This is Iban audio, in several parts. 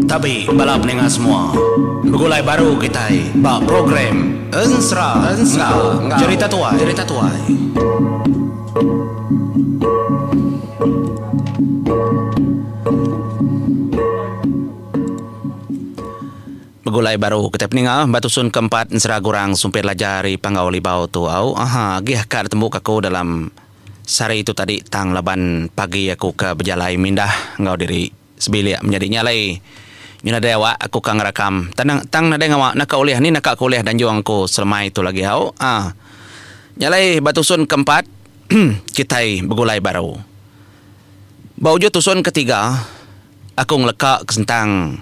Tabi bala peninga semua. Begulai baru kitai ba program Ensera enggau Jerita Tuai. Jerita Tuai. Begulai baru kitai peninga ba tusun keempat Ensera Gurang Sumpit Laja ari Panggau Libau tu au. Aha agih ka ditembu ka aku dalam sehari tu tadi tang laban pagi aku ke bejalai mindah enggau diri sebilik menyadi nya alai nyu nadai awak aku ka ngerakam tang tang nadai ngawa naka ulih ni naka ke ulih danjung aku selemai tu lagi au. Aa nya alai ba tusun keempat kitai begulai baru. Ba ujung tusun ketiga aku ngeleka ke sentang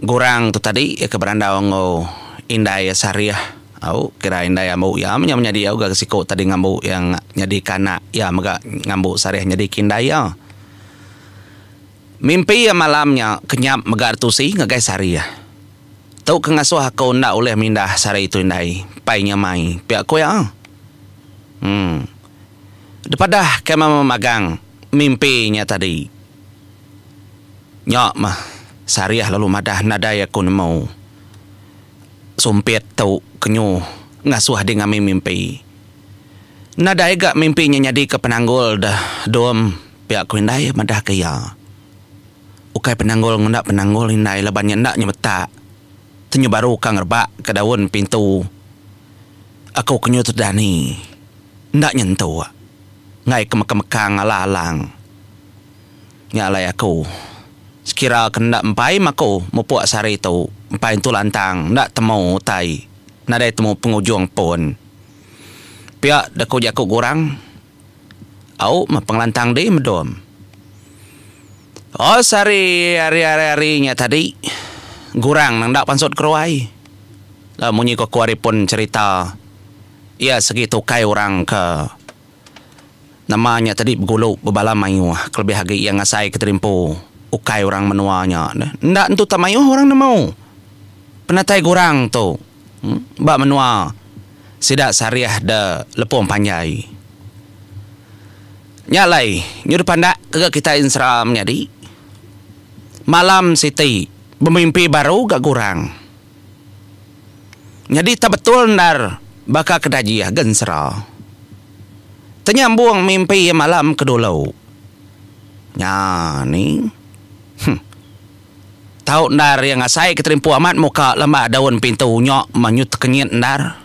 Gurang tu tadi iya ke berandau enggau indai iya Sariah au kira indai ambu iya menya menyadi au ga siku tadi ngambu iya nyadi ke anak iya mega ngambu Sariah nyadi ke indai iya. Mimpi iya malam nya kenyap mega ditusi ngagai Sariah. Tu ke ngasuh aku enda ulih mindah sehari tu indai pai nyamai pia ku iya. Em. Dipadah ke memagang mimpi nya tadi. Nya mah Sariah lalu madah nadai aku nemu sumpit tu kenyu ngasuh dih ngami mimpi. Nadai ga mimpi nya nyadika penanggul deh dom pia ku indai madah ke iya. Ukai penanggul ngenda penanggul indai laban nya enda nyemetak tenyu baru ka ngerebak ke daun pintu aku kenyu tedani enda nyentuk enggai ke mekang-mekang alang-alang. Nya alai aku. Sekira ke enda empai maku mupuk sehari tu, empai entu lantang enda temu utai, nadai temu pengujung pun. Pia deh ku jaku gurang. Au meh pengelantang dih medom. Oh sehari hari hari hari nya tadi gurang nang enda pansut keruai. Lalu munyi ku aku ari pun cherita iya segi tukai orang ke. Nama nya tadi begulu bebala mayuh kelebih agi iya ngasai ke terimpu ukai orang menua nya deh. Enda entu tak mayuh orang nemu penatai gurang tu ba menua sida Sariah de Lepong Panjai. Nya alai nyudah pandak ke ga kitai ensera menyadi. Malam siti bemimpi baru ga gurang. Nyadi tak betul endar baka ke dajih ga ensera. Tenyambung mimpi iya malam ke dulu. Nya ni. Huh. Tau endar iya ngasai ke terimpu amat muka lamba daun pintu nya manyut tekenyit endar.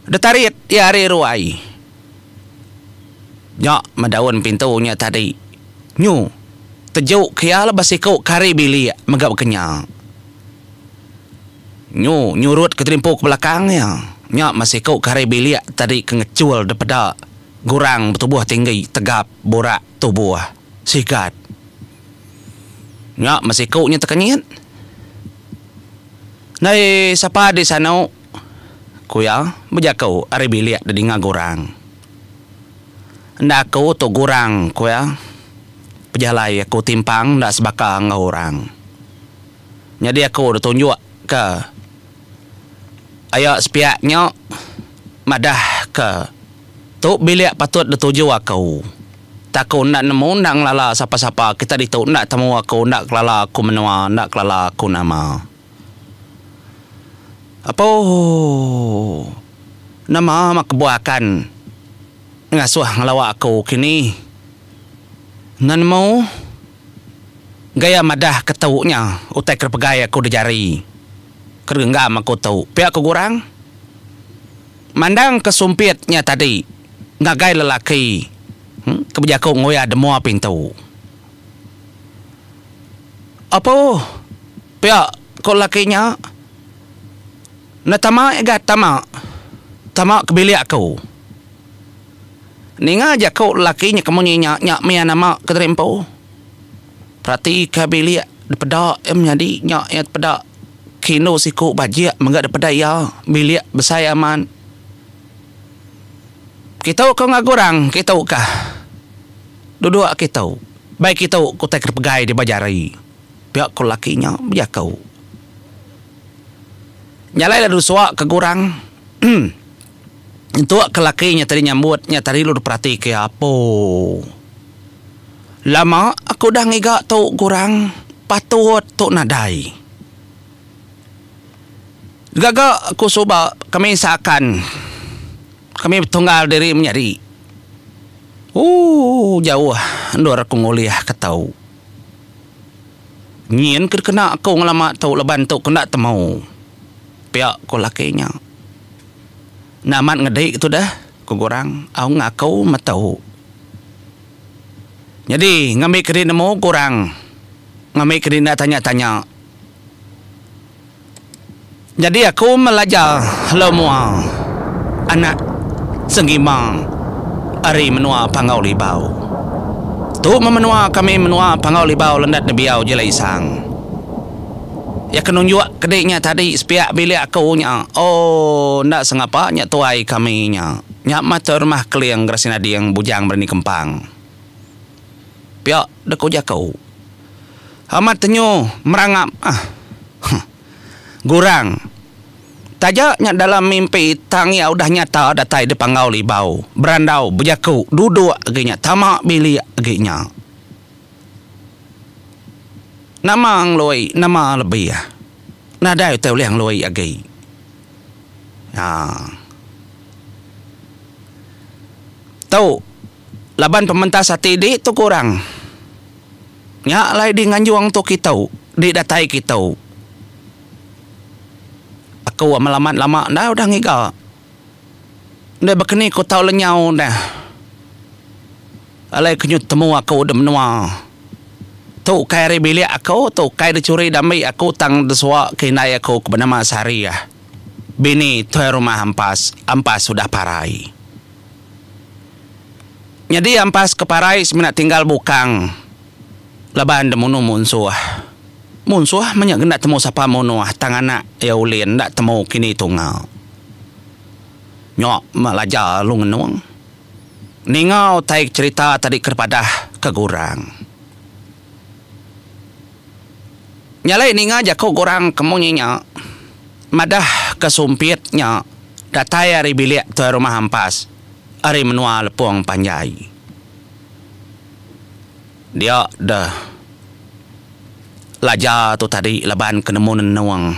Detarit iya ari ruai. Nya meh daun pintu nya tadi. Nyu. Teju ke iya lebuh siku ke ari bilik mega baka nya. Nyu nyurut ke terimpu ke belakang iya. Nya meh siku ke ari bilik tadi ke ngechul dipeda gurang betubuh tinggi tegap burak tubuh sigat. Nya meh siku nya tekenyit. Ndai sapa di sanu, ku iya bejaku ari bilik didinga gurang. Enda aku tu gurang, ku iya. Pejalai aku timpang enda sebaka enggau orang. Nyadi aku ditunjuk ke aya sepiak nya madah ke tu bilik patut dituju aku. Tang aku enda nemu enda ngelala sapa-sapa kita ditu enda temu aku enda kelala aku menua enda kelala aku nama. Apo. Nama mah kebuah akan ngasuh ngelawa aku kini. Enda nemu. Gaya madah ke tu nya utai ke pegai aku di jari. Ke genggam aku tu. Pia ku Gurang. Mandang ke sumpit nya tadi ngagai lelaki ke bejaku nguya demua pintu. Apo. Pia ku lelaki nya. Enda tama igat tama. Tama ke bilik aku. Ninga jaku lelaki nya ke munyi nya, nya mih nama ke diri empu. Peratika bilik dipeda iya menyadi nya iya dipeda ke indu siku bajik mega dipeda iya bilik besai amat. Kitu ke ngagu orang kitu kah. Duduk kitu. Bai kitu ku utai ke dipegai di ba jari. Pia ku laki nya bejaku. Nya alai lalu suak ke gurang. Entuk ke laki nya tadi nyambut nya tadi lalu diperatika iya apo. Lama aku udah ngiga tu gurang patut tu nadai. Gaga aku suba kami seakan kami betunggal diri menyadi. Ooh jauh endur aku ngulih ke tu. Nyin ke dikena aku ngelama tu laban tu ke enda temu. Pia ku laki nya. Enda amat ngedi ke tudah, ku Gurang. Au ngaku metu. Nyadi ngambi ke diri nemu Gurang ngambi ke diri enda tanya-tanya. Nyadi aku melajar lalu mua anak Sengima ari menua Panggau Libau. Tu meh menua kami menua Panggau Libau Lendat Nebiau Jelai Isang. Iya ke nunjuk ke di nya tadi sepiak bilik aku nya ooh enda sengapa nya tuai kami nya. Nya mah tuai rumah Keling Gerasi Nading Bujang Berani Kempang. Pia deh ku jaku. Amat tenyu merangap ah. Huh. Gurang. Taja nya dalam mimpi tang iya udah nyata datai di Panggau Libau berandau bejaku duduk agi nya tama bilik agi nya. Nama ngelui nama lebih. Nadai utai ulih ngelui agi. Haa. Tu laban pementas ati di tu kurang. Nya alai di nganjung tu kitu, di datai kitu. Aku amat lama enda udah ngiga. Enda baka ni ku tau lenyau dah. Alai ke nyu temu aku da menua. Tu ukai ari bilik aku, tu ukai dichuri dambi aku tang desua ke indai aku ke benama Sariah. Bini tuai rumah Ampas, Ampas udah parai. Nyadi Ampas ke parai semina tinggal bukang laban da munuh munsuh. Munsuh meh nya enda temu sapa munuh tang anak iya ulin enda temu kini tunga. Nyok meh laja lalu ngenung. Ninga utai cherita tadi ke padah ke Gurang. Nya alai ninga jaku Gurang ke munyi nya madah ke sumpit nya datai ari bilik tuai rumah Ampas. Ari menua Lepong Panjai. Dia deh Laja tu tadi laban ke nemu nenung.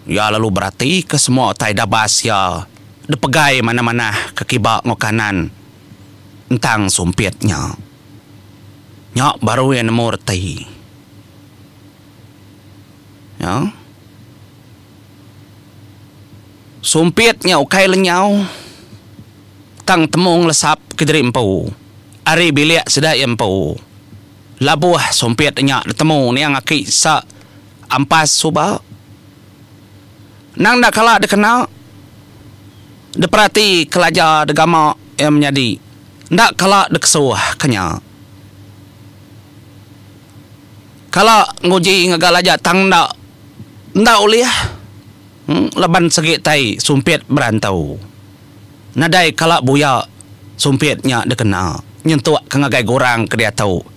Iya lalu beratika semua utai dabas iya dipegai manah-manah ke kiba enggau kanan entang sumpit nya. Nya baru iya nemu reti. Nya. Sumpit nya ukai lenyau tang temu ngelesap kediri empu ari bilik sida iya empu. Labuh sumpit nya ditemu niang aki sa ampas suba. Nang enda kala dikena diperati kelaja degama iya menyadi enda kala dikesuh ke nya. Kala nguji ngaga laja tang enda enda ulih. Laban segi tai sumpit berantau. Nadai kala buya sumpit nya dikena nyentuk ke ngagai gurang ke diatu.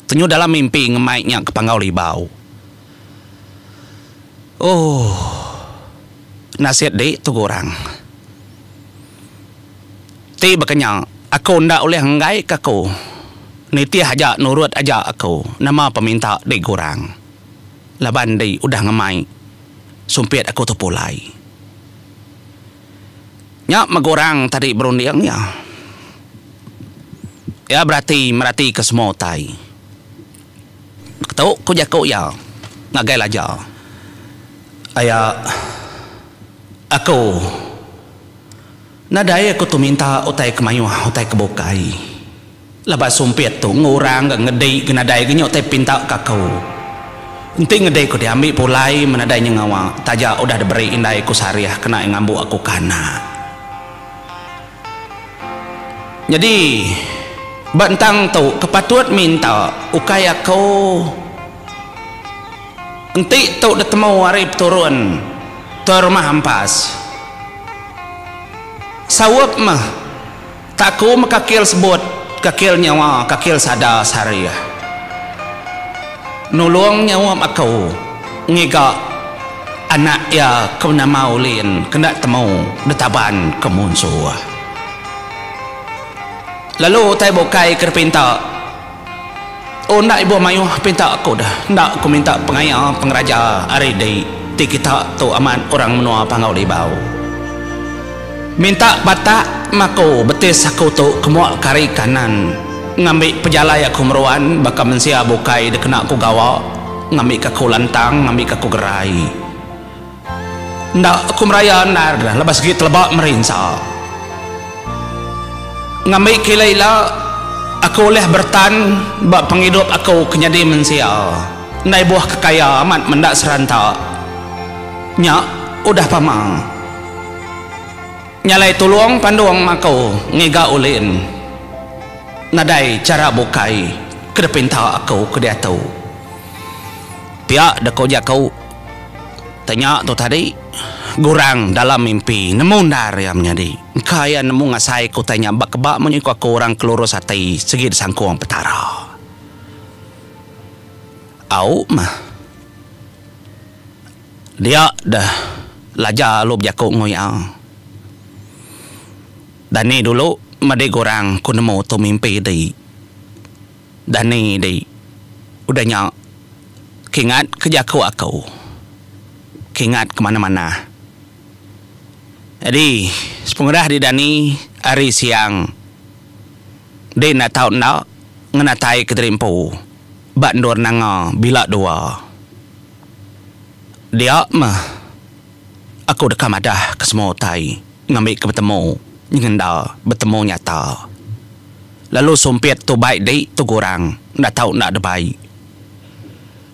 Tenyu dalam mimpi ngemai nya ke Panggau Libau. Ooh. Nasit di tu gurang. Ti baka nya aku enda ulih enggai ke aku. Nitih aja nurut aja aku nama peminta di gurang. Laban di udah ngemai sumpit aku tu pulai. Nya mega orang tadi berunding iya. Iya berati meratika semua utai. Tu ku jaku iya ngagai Laja. Aya aku nadai aku tu minta utai ke mayuh utai ke bukai. Laban sumpit tu ngurang ga ngedi ga nadai ga nya utai pinta ka aku. Enti ngedi ku diambi pulai meh nadai nyengawa taja udah diberi indai ku sarih kena iya ngambu aku ke anak. Nyadi ba entang tu ke patut minta ukai aku. Enti tu ditemu ari peturun Tuai Rumah Ampas. Saup meh. Taku meh kakil sebut, kakil nyawa, kakil sada sehari. Nulung nyaup aku ngiga anak iya ke benama Ulin ke enda temu ditaban ke munsuh. Lalu utai bukai ke dipinta. Oh enda ibuh mayuh pinta aku dah. Enda ku minta pengaya pengeraja ari di ti kita tu amat orang menua Panggau Libau. Minta batak maku betis aku tu ke mua ke ari kanan ngambi pejalai aku meruan baka mensia bukai dikena ku gawa ngambika aku lantang ngambika aku gerai. Enda aku meraya endar dah laban segi teleba merinsa. Ngambi ke ila ila aku ulih beretan ba pengidup aku ke nyadi mensia. Enda ibuh ke kaya amat menda seranta. Nya udah pama. Nyalai tulung pandung aku ngiga ulin. Nadai chara bukai ke dipinta aku ke diatu. Pia deka jaku. Tanya tu tadi, Gurang dalam mimpi nemu endar iya menyadi. Engka iya nemu ngasai ke utai nya ba keba munyi ku aku orang ke lurus ati sigi disangkung Petara. Au mah. Dia deh Laja lalu bejaku enggau iya. Dani dulu madi Gurang ku nemu tu mimpi di. Dani di. Udah nya, kingat ke jaku aku. Kingat ke manah-manah. Nyadi, sepengudah di dani hari siang di enda tau enda ngenatai ke diri empu ba endur nanga bila dua. Dia meh aku deka madah ke semua utai ngambika betemu nyengenda betemu nyata. Lalu sumpit tu bai di tu gurang enda tau enda debai.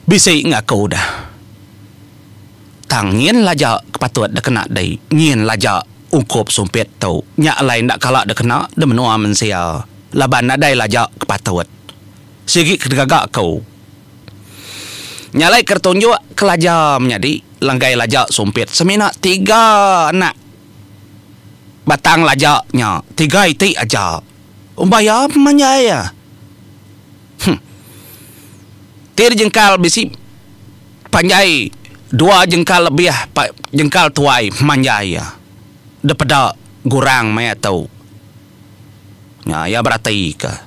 Bisi ngaku dah. Tang nyin laja ke patut dikena di nyin laja ungkup sumpit tu nya alai enda kala dikena di menua mensia laban nadai laja ke patut. Sigi ke digaga aku. Nya alai ke tunjuk ke laja menyadi langgai laja sumpit semina tiga anak. Batang laja nya tiga iti aja. Umbai iya pemanjai iya. Huh. Ti jengkal bisi panjai dua jengkal lebih jengkal tuai pemanjai iya. Depeda gurang maya tu. Nya iya beratika.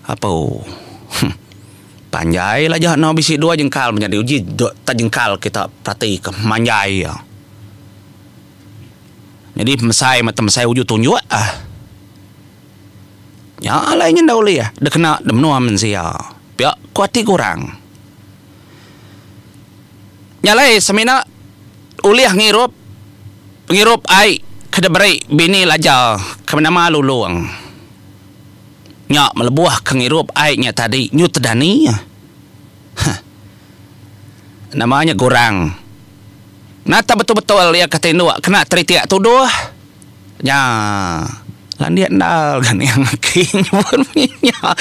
Apu. Huh. Panjai laja eno bisi dua jengkal menyadi uji tak jengkal kita peratika pemanjai iya. Nyadi pemesai mata mesai uju tunjuk ah. Nya alai nya enda ulih dikena da menua mensia. Pia ku ati ku orang. Nya alai semina ulih ngirup ngirup ai ke diberi bini Laja ke benama Lulong. Nya melebuh ke ngirup ai nya tadi nyu tedani. Huh. Nama nya gurang. Nata betul-betul iya ke tinduk kena teritik tuduh. Nya. Landik endal ga niang aki nyebut munyi nya.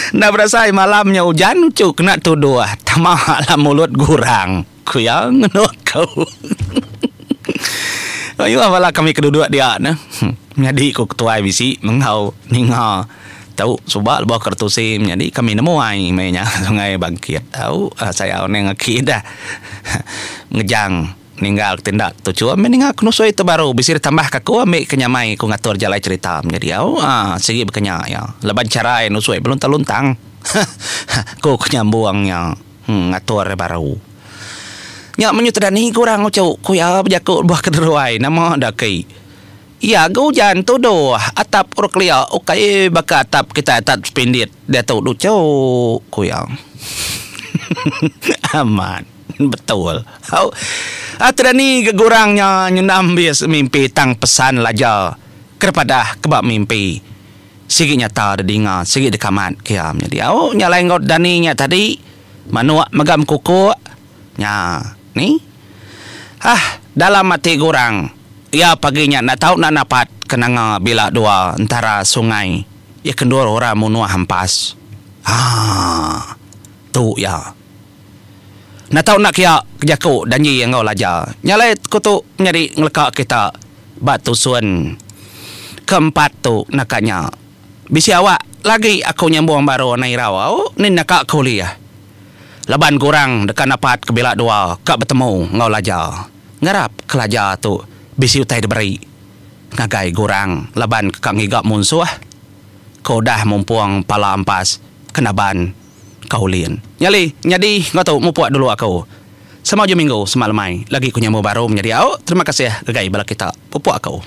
Enda berasai malam nya ujan uchu kena tuduh tama alam mulut gurang, ku iya ngenu aku. Mayuh bala kami ke duduk dia neh. Nyadi ku ketuai bisi enggau ninga. Tu suba lebuh ke retusi menyadi kami nemu ai meh nya sungai bangkit tau sayau ning aki dah ngejang ninggal ke tinda tu chum meh ninga ke nusui tu baru bisi ditambah ka aku ambi ke nyamai ku ngatur jalai cherita menyadi au aaa sigi baka nya iya laban chara iya nusui beluntang luntang ku ke nyambung nya ngatur iya baru. Nya menyut dani ku orang uchu ku iya bejaku lebuh ke deruai nama da aki. Iya ga ujan tuduh atap urang kelia ukai baka atap kitai atap sepindit diatu lucu, ku iya. Amat betul. Au Tedani ga gurang nya nyendam bis mimpi tang pesan laja ke padah ke ba mimpi sigi nyata didinga sigi dikamat ke iya menyadi. Au nya alai enggau Dani nya tadi manuk mega mekukuk nya ni. Hah dalam ati gurang. Iya pagi nya enda tau enda napat ke nanga bila dua entara sungai iya ke endur orang munuh ampas. Haa. Tu iya. Enda tau enda kia ke jaku danji enggau laja. Nya alai ku tu menyadi ngeleka kita ba tusun ke empat tu naka nya. Bisi awak lagi aku nyambung baru anang irau au ni naka ke ulih. Laban kurang deka napat ke bila dua ka betemu enggau laja. Ngarap ke laja tu bisi utai diberi ngagai gurang laban ke ka ngiga munsuh ke udah mumpung pala ampas ke naban. Kaulin. Nyali, nyadi enggau tu mupuk dulu aku. Sama ujung minggu, sema lemai, lagi ku nyambung baru menyadi au. Terima kasih ngagai bala kita. Pupuk aku.